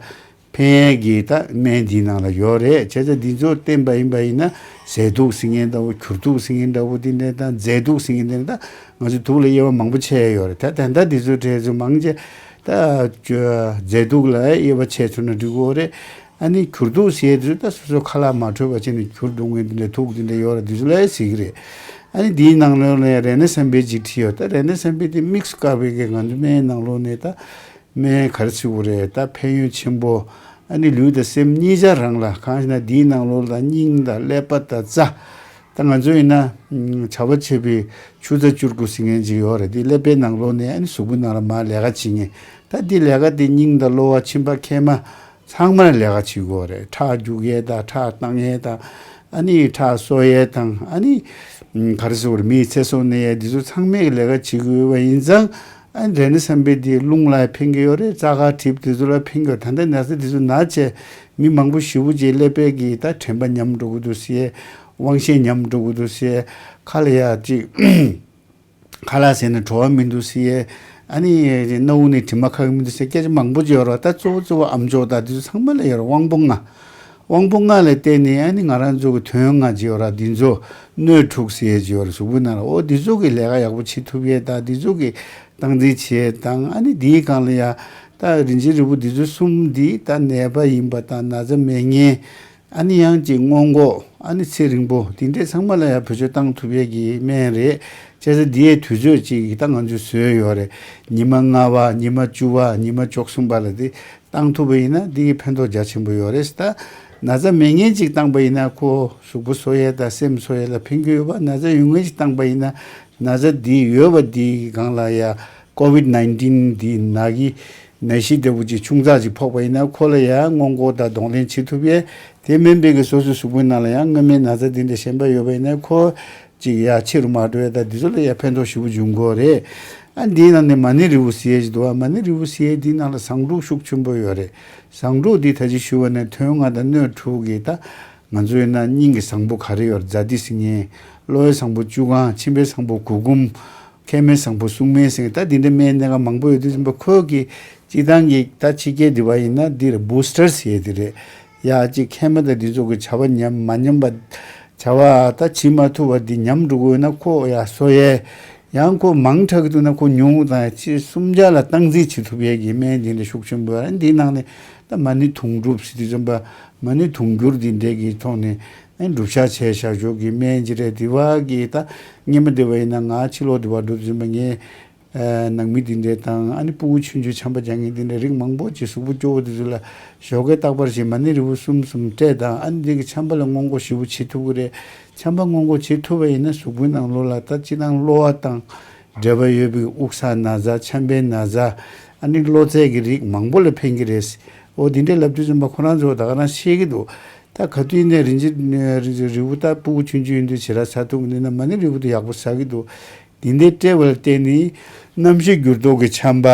ཕན་ཡས་ཀྱི་ད་སྨན་འདིའི་ནང་ལ་ཡོད་རེད། བྱས་ཙང་འདི་ཚོ་བསྟེན་པ་ཡིན་པ་ཡིན་ན་ཟས་དུག་ཟེར་མཁན་འདྲ་བོ་གྱུར་དུག་ཟེར་མཁན་འདྲ་བོ་འདི་འདྲ་དང་རྫས་དུག་ཟེར་མཁན་འདི་འདྲ་ད་ང་ཚོ་དུག་ལ་དབྱེ་བ་མང་པོ་ཕྱེ་ཡས་ཡོད་རེད། ད་ད་ལྟ་འདི་ཚོའི་གྲས་ཚོ་མང་ཆེ་ད་རྫས་དུག་ལ་དབྱེ་བ་ཕྱེ་ཐུབ་ན་འགྲིག་གི་ཡོད་རེད། ཨ་ནི་གྱུར་དུག་ཟེར་དུས་ད་སོ་སོ་ཁ་ལག་མ་འཕྲོད་པ་བྱས་ནས་གྱུར་འགྲོ་མཁན་འདི་འདྲ་དུག་འདི་འདྲ་ཡོད་རེད། འདི་ཚོ་ལ་ཟེར་གི་རེད། ཨ་ནི་འདིའི་ནང་ལོགས་ལ་རེ་ན་སམ་བྷེ་ཅིག་བྲིས་ཡོད། ད་རེ་ན་སམ་བྷེ་དེ་དམིགས་སུ་བཀར་བའི་གི་ང་ཚོ་སྨན་ནང་ལོགས་ནས་ད་སྨན་ག་རེ་ཟེར་དགོས་རེད། ད་ཕན་ཡོན་ཆེན་པོ། ཨ་ནི་ལུས་དང་སེམས་གཉིས་ཆ་རང་ལ། གང་ཞེ་ན་འདིའི་ནང་ལོགས་ལ་སྙིང་དང་ཀླད་པ་དང་རྩ། ད་ང་ཚོ་ཡིན་ན་བྱ་བ་བྱེད་པའི་ཆུ་ཚ་བཅུ་དགུ་ཟེར་མཁན་ཅིག་ཡོད་རེད། འདི་ཀླད་པའི་ནང་ལོགས་ནས་ཨ་ནི་གཟུགས་པོའི་ནང་ལ་མར་ལས་ཀ་བྱེད་མཁན། ད་འདི་ལས་ཀ་དེ་སྙིང་དང་གློ་བ་མཆིན་པ་མཁལ་མ་ཚང་མར་ལས་ཀ་བྱེད་དགོས་རེད། ཁྲག་རྒྱུག་ཡས་དང་ཁྲག་བཏང་ཡས་དང་ཨ་ནི་ཁྲག་གསོ་ཡས་དང་ཨ་ནི་ག་རེ་ཟེར་དགོས་རེད། མིའི་ཚེ་སྲོག་གནས་ཡས་འདི་ཚོ་ཚང་མས་ལས་ཀ་བྱེད་དགོས་པ་ཡིན་ཙང་། ཨ་ནི་རེ་ན་སམ་བྷེ་འདི་རླུང་ལ་ཕན་གྱི་ཡོད་རེད། རྩ་ཁ་གྲིབ་འདི་ཚོ་ལ་ཕན་གྱི་ཡོད། ད་ལྟ་ན་ཚ་འདི་ཚོ་ན་བྱས་མི་མང་པོ་ཞེ་པོ་ཅིག་ཀླད་པའི་གི་ད་དྲན་པ་ཉམས་འགྲོ་གི་འདུག་ཟེར། དབང་ཤེད་ཉམས་འགྲོ་གི་འདུག་ཟེར། ཁ་ལ་ཡ་ཅིག་ཁ་ལག་ཟས་ན་བྲོ་བ་མི་འདུག་ཟེར། ཨ་ནི་སྣ་བུག་ནས་དྲི་མ་ཁ་གི་མི་འདུག་ཟེར་སྐད་ཆ་མང་པོ་ཅིག་ཡོད་རེད། ད་གཙོ་བོ་གཙོ་བོ་ཨམ་ཅོག་དང་འདི་ཚོ་ཚང་མ་ལ་ཡོད་རེད། དབང་པོ་ལྔ། དབང་པོ་ལྔ་ལ་བརྟེན་ནས་ཨ་ནི་ང་རང་ཚོ་གི་དོན་ལྔ་ཅིག་ཡོད་རེད། འདི་ཚོ་སྣོད་དྲུག་ཟེར་ཅིག་ཡོད་རེད། གཟུགས་པོའི་ནང་ལ་འོ་འདི་ཚོ་གི་ལས་ཀ་ཡག་པོ་བྱེད་ཐུབ་ཡས་དང་འདི་ཚོ་གི་སྟངས་འཛིན་བྱེད་ཡས་དང་ཨ་ནི་འདིའི་སྒང་ལ་ཡ་ད་རིན་ཆེན་རིལ་བུ་འདི་ཚོ་གསུམ་འདི་ད་ནད་པ་ཡིན་པ་དང་ན་ཚ་མེད་མཁན། ཨ་ནི་ཡང་ཅིག་སྔོན་འགོག་ཨ་ནི་ཚེ་རིང་པོ་དེ་འདྲས་ཚང་མ་ལ་ཡང་བེད་སྤྱོད་བཏང་ཐུབ་ཡས་ཀྱི་སྨན་རེད། བྱས་ཙང་འདི་ཡའི་དུས་ཚོད་ཅིག་ད་ང་ཚོས་བཟོས་ཡོད་རེད། ཉི་མ་ལྔ་པ། ཉི་མ་བཅུ་པ། ཉི་མ་བཅུ་གསུམ་པ་ལ་དེ་བཏང་ཐུབ་པ་ཡིན་ན་འདི་གི་ཕན་ཐོགས་རྒྱ་ཆེན་པོ་ཡོད་རེད། ད་ན་ཚ་མེད་མཁན་ཅིག་བཏང་པ་ཡིན་ན་ཁོ་གཟུགས་པོ་གསོ་ཡས་དང་སེམས་གསོ་ཡས་ལ་ཕན་གྱི་ཡོད་པ། ན་ཚ་ཡོད་མཁན་ཅིག་བཏང་པ་ཡིན་ན་ན་ཚ་འདི་ཡོད་པ་འདི་གི་སྒང་ལ་ཡ་ཀོ་ཝིད་ནའིན་ཊིན་འདི་ནད་ཀྱི་ནད་གཞི་འདྲ་བོ་ཅིག་ཆུང་ཙག་ཅིག་ཕོག་པ་ཡིན་ན་ཁོ་ལ་ཡང་སྔོན་འགོག་དང་གདོང་ལེན་བྱེད་ཐུབ་ཡས། དེ་མིན་པའི་གི་སོ་སོའི་གཟུགས་པོའི་ནང་ལ་ཡང་སྔ་མའི་ན་ཚ་འདི་འདྲ་གཞན་པ་ཡོད་པ་ཡིན་ན་ཁོ་ཅིག་ཡ་ཆེ་རུ་མ་འགྲོ་ཡས་དང་འདི་ཚོ་ལ་ཡང་ཕན་ཐོགས་ཞེ་པོ་འབྱུང་གི་ཡོད་རེད། ཨ་འདིའི་ནང་ནས་མ་ཎི་རིལ་བུ་ཟེར་ཡས་ཅིག་འདུག་བ། མ་ཎི་རིལ་བུ་ཟེར་ཡས་འདིའི་ནང་ལ་ཟངས་དྲུག་ཤུགས་ཆེན་པོ་ཡོད་རེད། ཟངས་དྲུག་འདི་ད་ཅི་ཞུ་བ་ནས་དོན་ལྔ་དང་སྣོད་དྲུག་གི་ད་ང་ཚོའི་ན་སྙིང་གི་བཟང་པོ་ག་རེ་ཡོད་རེད། ཛཱ་ཏི་ཟེར་མཁན། གློ་བའི་བཟང་པོ་བཅུ་གང་། མཆིན་པའི་བཟང་པོ་དགུ་འབུམ། མཁལ་མའི་བཟང་པོ་སྲུང་མའི་ཟེར་མཁན། ད་འདི་འདྲ་སྨན་སྣ་ཁ་མང་པོ་ཡོད་དུས་ཙམ་པ་ཁོ་གི་སྤྱིར་བཏང་གི་ད་ཕྱི་རྒྱལ་འདི་བ་ཡིན་ན་འདིར་བུ་སི་ཊར་ཟེར་ཡས་དེ་རེད། ཡ་གཅིག་མཁལ་མ་དང་འདི་ཚོ་གི་བྱ་བ་ཉམས་མ་ཉམས་པ། བྱ་བ་ད་བྱེད་མ་ཐུབ་པ་འདི་ཉམས་འགྲོ་དགོས་ན་ཁོ་ཡ་གསོ་ཡས། ཡང་ཁོ་མང་དྲགས་འདུག་ན་ཁོ་ཉུང་དང་ཕྱེད་སུམ་བརྒྱ་ལ་སྟངས་འཛིན་བྱེད་ཐུབ་ཡས་ཀྱི་སྨན་འདི་འདྲ་ཤུགས་ཆེན་པོ་ཡོད་རེད། འདིའི་ནང་ནས་ད་མ་ཎི་དུང་སྒྲུབ་ཟེར་དུས་ཙམ་པ་མ་ཎི་དུང་སྒྱུར་འདི་འདྲས་ཀྱི་ཐོག་ནས་ཨ་ནི་སྒྲུབ་བྱ་བྱས་བཞག་ཆོག་གི་སྨན་ཅིག་རེད། དེ་བ་གི་ད་སྔོན་མ་དེ་བ་ཡིན་ན་ང་ཕྱི་ལོགས་དེ་བ་འགྲོ་དུས་ཙམ་པ་ངས་ཨ་ནང་མི་འདི་འདྲས་དང་ཨ་ནི་སྤུ་གུ་ཆུང་ཆུང་ཆམ་པ་རྒྱག་མཁན་འདི་འདྲས་རིགས་མང་པོ་ཅིག་གཟུགས་པོ་སྐྱོ་བོ་དེ་ཚོ་ལ་ཞོགས་ཀས་རྟག་པར་ཞིག་མ་ཎི་རིལ་བུ་གསུམ་གསུམ་སྤྲད་དང་། ཨ་ནི་འདི་གི་ཆམ་པ་ལ་སྔོན་འགོག་ཞེ་པོ་བྱེད་ཐུབ་ཀྱི་རེད། ཆམ་པ་སྔོན་འགོག་བྱེད་ཐུབ་པ་ཡིན་ན་གཟུགས་པོའི་ནང་ལོགས་ལ་ད་སྤྱིར་བཏང་གློ་བ་དང་འབྲེལ་བ་ཡོད་པའི་དབུགས་བསགས་ན་ཚ། ཆམ་པའི་ན་ཚ། ཨ་ནི་གློ་ཚད་ཀྱི་རིགས་མང་པོ་ལ་ཕན་གྱི་རེད། འོ་འདི་འདྲས་ལབ་དུས་ཙམ་པ་ཁོ་རང་ཚོ་ད་ག་རང་ཤེས་ཀྱི་འདུག་ད་ག་དུས་ནས་རིན་ཆེན་རིལ་བུ་ད་སྤུ་གུ་ཆུང་ཆུང་ཡིན་དུས་ཞེ་དྲག་ཟ་ཐུབ་ཀྱི་འདུག་ན་མ་ཎི་རིལ་བུ་དེ་ཡག་པོ་ཟ་གི་འདུག་འདི་འདྲས་སྤྲད་པ་ལ་བརྟེན་ནས་གནམ་གཤིས་འགྱུར་ལྡོག་གི་ཆམ་པ།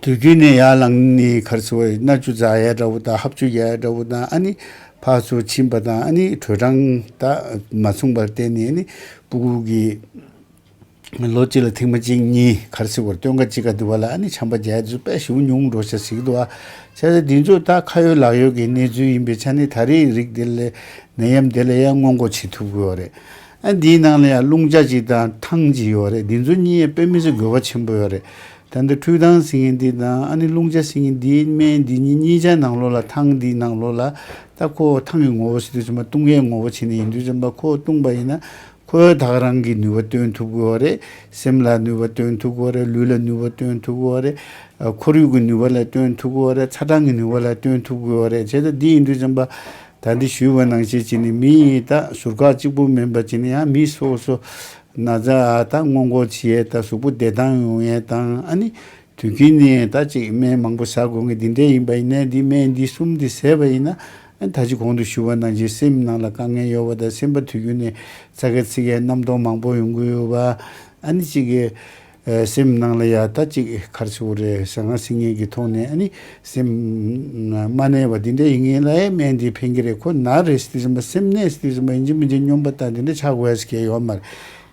དུས་རྒྱུན་ནས་ཡར་ལངས་ནས་ག་རེ་ཟེར་བ་རེད། སྣ་ཆུ་འཛག་ཡས་འདྲ་བོ་དང་། ཧབ་ཆུ་རྒྱག་ཡས་འདྲ་བོ་དང་། ཨ་ནི་ཕར་ཚུར་ཕྱིན་པ་དང་། ཨ་ནི་དྲོད་གྲང་ད་མ་མཚུངས་པར་བརྟེན་ནས་ཨ་ནི་སྤུ་གུ་གི་ལོ་གཅིག་ལ་ཐེངས་མ་གཅིག་གཉིས་ག་རེ་ཟེར་བ་རེད། སྟོན་ཁ་གཅིག་ག་དུ་བ་ལ་ཨ་ནི་ཆམ་པ་རྒྱག་ཡས་དེ་ཚོ་དཔེ་ཞེ་པོ་ཉུང་འགྲོ་ཤག་ཟེར་གྱི་འདུག་ཨ། བྱས་ཙང་འདི་ཚོ་ད་ཁ་ཡོད་ལག་ཡོད་ཀྱི་གནས་ཚུལ་ཡིན་པའི་ཆ་ནས་ད་རེས་རིགས་འདི་ལ་ནད་ཡམས་འདི་ལ་ཡང་སྔོན་འགོག་བྱེད་ཐུབ་ཀྱི་ཡོད་རེད། ཨ་འདིའི་ནང་ལ་ཡང་རླུང་རྒྱ་གཅིག་དང་ཐང་གཅིག་ཡོད་རེད། འདི་ཚོ་གཉིས་དཔེ་མི་སྲིད་དགོས་པ་ཆེན་པོ་ཡོད་རེད། ད་ལྟ་འཕྲུལ་ཐང་ཟེར་མཁན་འདི་དང་ཨ་ནི་རླུང་རྒྱ་ཟེར་མཁན་འདིའི་སྨན་འདི་གཉིས་གཉིས་ཆ་ནང་ལོགས་ལ་ཐང་འདིའི་ནང་ལོགས་ལ་ད་ཁོ་ཐང་གི་ངོ་བོ་ཟེར་དུས་ཙམ་པ་བཏུང་ཡས་ངོ་བོ་བྱས་ནས་ཡིན་དུས་ཙམ་པ་ཁོ་བཏུང་པ་ཡིན་ན་ཁོས་ད་ག་རང་གི་ནུས་པ་སྟོན་ཐུབ་ཀྱི་ཡོད་རེད། སེམས་ལ་ནུས་པ་སྟོན་ཐུབ་ཀྱི་ཡོད་རེད། ལུས་ལ་ནུས་པ་སྟོན་ཐུབ་ཀྱི་ཡོད་རེད། ཨ་ཁོར་ཡུག་གི་ནུས་པ་ལ་སྟོན་ཐུབ་ཀྱི་ཡོད་རེད། ཚ་གྲང་གི་ནུས་པ་ལ་སྟོན་ཐུབ་ཀྱི་ཡོད་རེད། བྱས་ཙང་འདི་ཡིན་དུས་ཙམ་པ་ད་འདི་ཞུས་པ་ནང་བཞིན་བྱས་ནས་མི་ཡི་ད་ཟུར་བཀག་གཅིག་པུ་མིན་པ་བྱས་ནས་ཡང་མི་སོ་སོ་ན་ཚ་ད་སྔོན་འགོག་བྱེད་ཡས་དང་གཟུགས་པོ་བདེ་ཐང་ཡོང་ཡས་དང་། ཨ་ནི་དུས་རྒྱུན་ནས་ད་ཅིག་སྨན་མང་པོ་ཟ་དགོས་མཁན་འདི་འདྲས་ཡིན་པ་ཡིན་ན། འདི་སྨན་འདི་གསུམ་འདི་ཟས་པ་ཡིན་ན་ཨ་ནི་ད་ཅི་གོང་དུ་ཞུས་པ་ནང་བཞིན་སེམས་ནང་ལ་དཀའ་ངལ་ཡོད་པ་དང་། སེམས་པ་དུས་རྒྱུན་ནས་ཚ་ག་ཚིག་ག་རྣམ་རྟོག་མང་པོ་ཡོང་གི་ཡོད་པ། ཨ་ནི་ཅིག་གི་ཨ་སེམས་ནང་ལ་ཡ་ད་ཅིག་ག་རེ་ཟེར་དགོས་རེད། ཟང་ངེ་ཟིང་ངེ་གི་ཐོག་ནས་ཨ་ནི་སེམས་མ་གནས་པ་འདི་འདྲ་ཡིན་མཁན་ལ་ཡ་སྨན་འདི་ཕན་གྱི་རེད། ཁོ་ན་རེད་ཟེར་དུས་ཙམ་པ་སེམས་གནས་ཟེར་དུས་ཙམ་པ་ཡིན་གཅིག་མིན་གཅིག་སྨྱོན་པ་དང་འདི་འདྲ་ཆགས་དགོས་ཡ་ཟེར་མཁན་ཡོད་མ་རེད།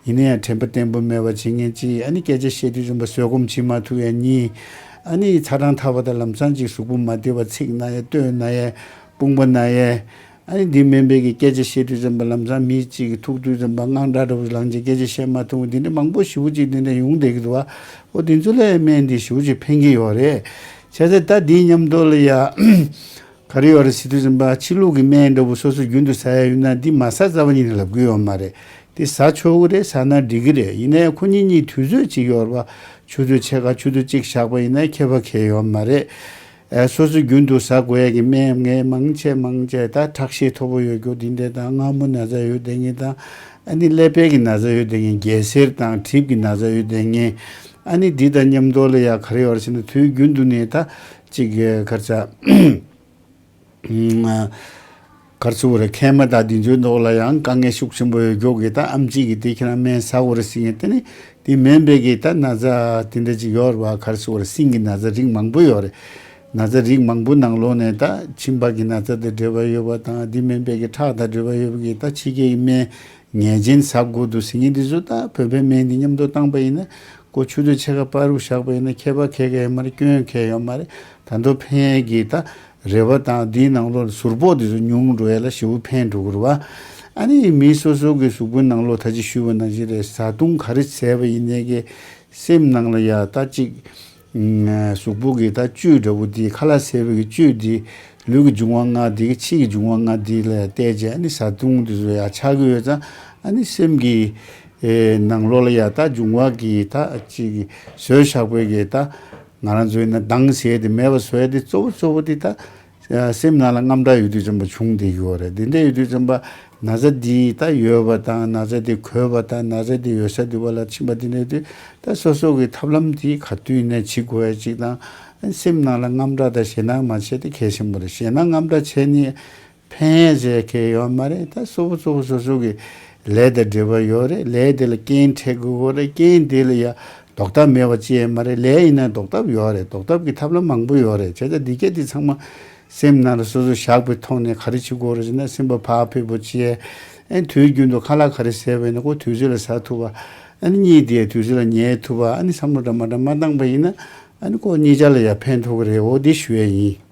ཡིན་ན་ཡང་དྲན་པ་བརྟན་པོ་མེད་པ་བྱེད་མཁན་གཅིག་ཨ་ནི་སྐད་ཆ་བཤད་དུས་ཙམ་པ་བཟོད་སྒོམ་བྱེད་མ་ཐུབ་ཡ་གཉིས། ཨ་ནི་ཚ་གྲང་ཐག་པ་དང་ལམ་སང་ཅིག་གཟུགས་པོ་མ་བདེ་བ་ཚིགས་ན་ཡ། ལྟོས་ན་ཡ། དཔུང་པ་ན་ཡ། ཨ་ནི་འདི་སྨན་པས་ཀྱི་སྐད་ཆ་བཤད་དུས་ཙམ་པ་ལམ་སང་མི་གཅིག་གིས་ཐུག་དུས་ཙམ་པ་དངངས་སྐྲག་འདྲ་བོ་ལངས་བྱས་སྐད་ཆ་བཤད་མ་ཐུབ། འདི་འདྲ་མང་པོ་ཞེ་པོ་ཅིག་འདི་འདྲ་ཡོང་བསྡད་ཀྱི་འདུག་བ། འོ་འདི་ཚོ་ལ་སྨན་འདི་ཞེ་པོ་ཅིག་ཕན་གྱི་ཡོད་རེད། བྱས་ཙང་ད་འདིའི་མཉམ་དུ་ལ་ཡ་ག་རེ་ཡོད་རེད་ཟེར་དུས་ཙམ་པ་ཕྱི་ལུགས་ཀྱི་སྨན་འདྲ་བོ་སོ་སོ་རྒྱུན་དུ་ཟ་ཡ་ཡོད་ན་འདི་མ་ཟ་རྩ་བ་ཉིད་ནས་ལབ་ཀྱི་ཡོད་མ་རེད། འདི་ཟ་ཆོག་གི་རེད། ཟ་ན་འགྲིག་གི་རེད། ཡིན་ན་ཡང་ཁོ་གཉིས་གཉིས་དུས་ཚོད་ཅིག་ཡོད་རེད་བ། ཆུ་ཚོད་ཕྱེད་ཀ་ཆུ་ཚོད་གཅིག་བཞག་པ་ཡིན་ན་ཁྱད་པར་གང་ཡང་ཡོད་མ་རེད། ཨ་སོ་སོ་རྒྱུན་དུ་ཟ་དགོས་ཡ་གི་སྨན་ངས་མང་ཆེ་མང་ཆེ་ད་ཁྲག་ཤེད་མཐོ་པོ་ཡོད་རྒྱུ་འདི་འདྲ་དང་། མངར་མོ་ན་ཚ་ཡོད་བསྡད་མཁན་དང་། ཨ་ནི་ཀླད་པའི་གི་ན་ཚ་ཡོད་བསྡད་མཁན། རྒྱལ་སྲས་དང་གྲིབ་ཀྱི་ན་ཚ་ཡོད་བསྡད་མཁན། ཨ་ནི་འདི་དང་མཉམ་དུ་ལ་ཡ་ག་རེ་ཡོད་རེད་ཟེར་ན་དུས་རྒྱུན་དུ་ནས་ད་ཅིག་ག་རེ་ཟེར། ག་རེ་ཟེར་དགོས་རེད། མཁལ་མ་དང་འདི་ཚོའི་ཐོག་ལ་ཡང་དཀའ་ངལ་ཤུགས་ཆེན་པོ་ཡོད་རྒྱུ་གི་ད་ཨེམ་ཆི་གིས་དེ་ཁྱེད་རང་སྨན་ཟ་དགོས་རེད་ཟེར་མཁན་དེ་ནི་དེ་སྨན་པས་ཀྱི་ད་ན་ཚ་དེ་འདྲ་ཅིག་ཡོད་རེད་བ། ག་རེ་ཟེར་དགོས་རེད། སྲིན་གྱི་ན་ཚ་རིགས་མང་པོ་ཡོད་རེད། ན་ཚ་རིགས་མང་པོ་ནང་ལོགས་ནས་ད་མཆིན་པ་གི་ན་ཚ་དང་འབྲེལ་བ་ཡོད་པ་དང་། དེ་སྨན་པས་ཀྱི་ཁྲག་དང་འབྲེལ་བ་ཡོད་པ་གི་ད་ཕྱི་རྒྱལ་གྱི་སྨན་ངེས་ཅན་ཟ་དགོས་འདུག་ཟེར་མཁན་དེ་ཚོ་ད་བོད་པའི་སྨན་འདི་མཉམ་དུ་བཏང་པ་ཡིན་ན་ཁོ་ཆུ་ཚོད་ཕྱེད་ཀ་བར་དུ་བཞག་པ་ཡིན་ན་ཁྱད་པར་གང་ཡང་ཡོད་མ་རེད། སྐྱོན་གང་ཡང་ཡོད་མ་རེད། ད་དུང་ཕན་ཡས་ཀྱི་ད་རེ་བ་དང་། འདིའི་ནང་ལོགས་ཟུར་ཕོག་འདི་ཚོ་ཉུང་འགྲོ་ཡས་ལ་ཞེ་པོ་ཕན་འགྲོ་གི་རེད་བ། ཨ་ནི་མི་སོ་སོ་གི་གཟུགས་པོའི་ནང་ལོགས་ད་ཅི་ཞུས་པ་ནང་བཞིན་རེད། བཟའ་བཏུང་ག་རེ་བཟས་པ་ཡིན་ནའི་གི་སེམས་ནང་ལ་ཡ་ད་ཅིག་གཟུགས་པོ་གི་ད་བཅུད་འདྲ་བོ་འདི། ཁ་ལག་བཟས་པའི་གི་བཅུད་འདི། ལུས་ཀྱི་འབྱུང་བ་ལྔ་འདི་གི་ཕྱི་གི་འབྱུང་བ་ལྔ་འདི་ལ་ཡ་བལྟས་བྱས། ཨ་ནི་བཟའ་བཏུང་འདི་ཚོ་ཡ་ཆགས་ཀྱི་ཡོད་ཙང་། ཨ་ནི་སེམས་ཀྱི་ཨེ་ནང་ལོགས་ལ་ཡ་ད་འབྱུང་བ་གི་ད་ཅིག་བཟོས་བཞག་པའི་གི་ད་ང་རང་ཚོའི་ན་སྡང་ཟེར་དེ་མེད་པ་བཟོ་ཡ་དེ་གཙོ་བོ་གཙོ་བོ་དེ་ད་སེམས་ནང་ལ་དངངས་སྐྲག་ཡོད་དུས་ཙམ་པ་བྱུང་བསྡད་ཀྱི་ཡོད་རེད། དེ་འདྲ་ཡོད་དུས་ཙམ་པ་ན་ཚ་འདི་ད་ཡོད་པ་དང་། ན་ཚ་འདི་འགོས་པ་དང་། ན་ཚ་འདི་ཡོད་ས་འདི་བ་ལ་ཕྱིན་པ་འདི་འདྲ་དུས་ད་སོ་སོ་གི་ཐབས་ལམ་དེ་ག་དུས་ནས་བྱེད་དགོས་ཡ་གཅིག་དང་། སེམས་ནང་ལ་དངངས་སྐྲག་དང་ཞེད་སྣང་མ་བྱས་དེ་གལ་ཆེན་པོ་རེད། ཞེད་སྣང་དངངས་སྐྲག་བྱས་ནས་ཕན་ཡས་ཟེར་མཁན་ཡོད་མ་རེད། ད་གཙོ་བོ་གཙོ་བོ་སོ་སོ་གི་ ལས་དང་འབྲེལ་བ་ཡོད་རེད། ལས་དེ་ལ་རྐྱེན་འཕྲད་དགོས་ཀྱི་ཡོད་རེད། རྐྱེན་དེ་ལ་ཡ་ཟློག་ཐབས་མེད་པ་ཅི་ཡང་མ་རེད། ལས་ཡིན་ན་ཟློག་ཐབས་ཡོད་རེད། ཟློག་ཐབས་ཀྱི་ཐབས་ལམ་མང་པོ་ཡོད་རེད། བྱས་ཙང་འདི་སྐད་འདི་ཚང་མ་སེམས་ནང་ལ་སོ་སོ་བཞག་པའི་ཐོག་ནས་ག་རེ་བྱེད་དགོས་རེད་ཟེར་ན། སེམས་པ་བག་ཕེབས་པོ་བྱས། ཨ་ནི་དུས་རྒྱུན་དུ་ཁ་ལག་ག་རེ་ཟས་པ་ཡིན་ན་ཁོ་དུས་ཚོད་ལ་ཟ་ཐུབ་པ། ཨ་ནི་གཉིད་དེ་དུས་ཚོད་ལ་ཉལ་ཐུབ་པ། ཨ་ནི་བསམ་བློ་འདྲ་མ་འདྲ་མ་བཏང་པ་ཡིན་ན། ཨ་ནི་ཁོ་གཉིད་ཆག་ལ་ཡང་ཕན་ཐོགས་ཀྱི་རེད། འོ་འདི་ཞུ་ཡས་ཡིན།